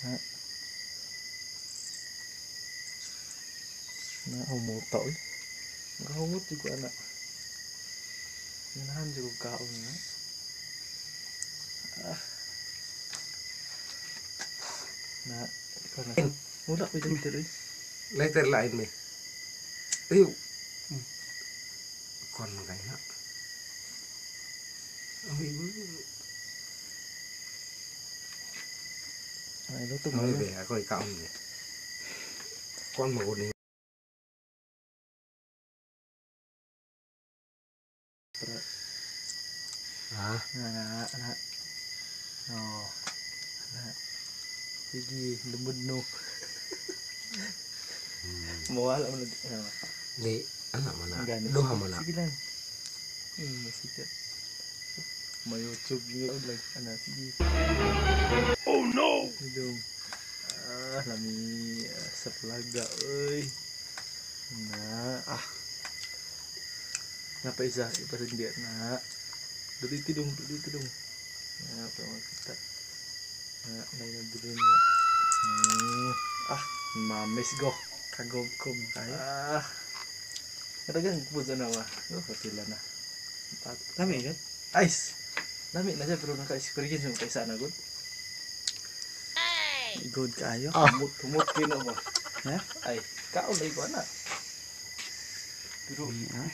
Na. Na humuta oy. Nakahumot jud ko ana. Ganahan jud ko kaon na. Ah. Na, ikaw na. Wala ko dito oy. Lighter lain mi. Uy. Kon man kay na. Uy. Ay, luto mo. Uy, be, ako ikaon ni. Kon mo ni. Ha? Na, na, na. Oh. Na. Sige, lumod no. Mawala mo na. Ano, Di, ana man na. Gani. Duha man na. Sige lang. Masikat. May YouTube yun lang. Ano, sige. Oh no! Idong. Ah, lami ah, sa plaga, oy. Na, ah. Napa isa, ipasindi na. Dito dong, dito dong. Na, pa makita. Na, na na dito niya. Ah, mamis go. Kagobkob kayo. Ah. Katagang po sa nawa. Oh, kapila na. Lami yun. Ice. Lami na siya pero naka-experience mo kaysa na good. Good kayo. Ah. Humot, humot kino ba? Ha? Ay, kaon lagi ko ana. Pero Ah.